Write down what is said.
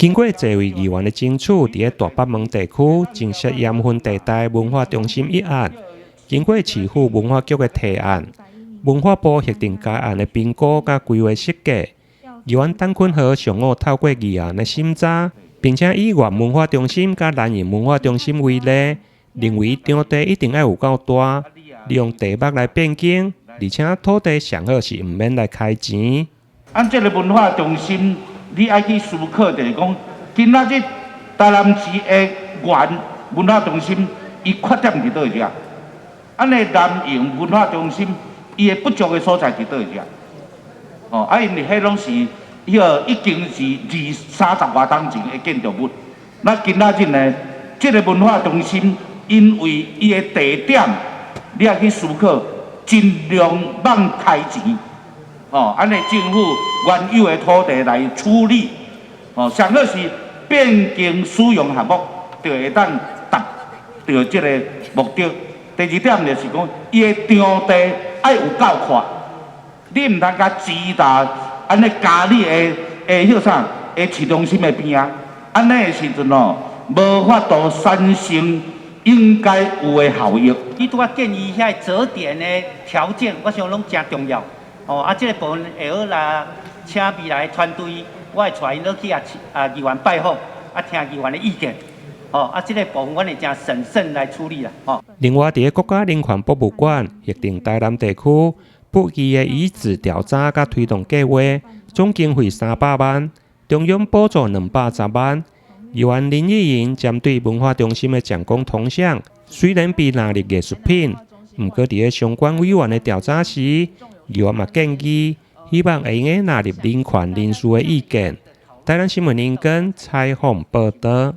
經過濟位議員的爭取，佇咧大北門地區增設鹽分地帶文化中心一案，經過市府文化局的提案，文化部核定該案的評估佮規劃設計。議員陳坤和上午透過議案的審查，並且以原文化中心佮南營文化中心為例，認為場地一定愛有夠大，利用地目來變更，而且土地上好是毋免來開錢。按這个文化中心，你愛去思考，就是講，今仔日台南市的原文化中心，伊缺點佇佗位遮？按呢南營文化中心，伊的不足的所在佇佗位遮？哦，啊，因為彼攏是彼个已經是二三十外冬前的建築物。那今仔日呢，這个文化中心，因為伊的地點，你愛去思考，盡量免開錢。哦，按呢政府原有的土地來處理，哦，上好是變更使用項目，就會當達到這个目的。第二點就是講，伊的場地愛有夠闊，你毋通共擠到按呢加你的的彼啥的市中心的邊仔，按呢的時陣哦，無法度產生應該有的效益。你拄仔建議遐個折點的條件，我想攏誠重要。哦，啊，這个部分會好來請未來的團隊，我會帶𪜶落去啊，啊議員拜訪，啊聽議員的意見。哦，啊，這个部分阮會誠審慎來處理啦。吼。另外，佇咧國家人權博物館，核定台南地區不義的遺址調查佮推動計劃，總經費300萬，中央補助210萬。議員林益盈針對文化中心的蔣公銅像，雖然被納入藝術品，毋過佇咧相關委員的調查時，議員嘛建議，希望會用得納入人權人士的意見。台南新聞林根採訪報導。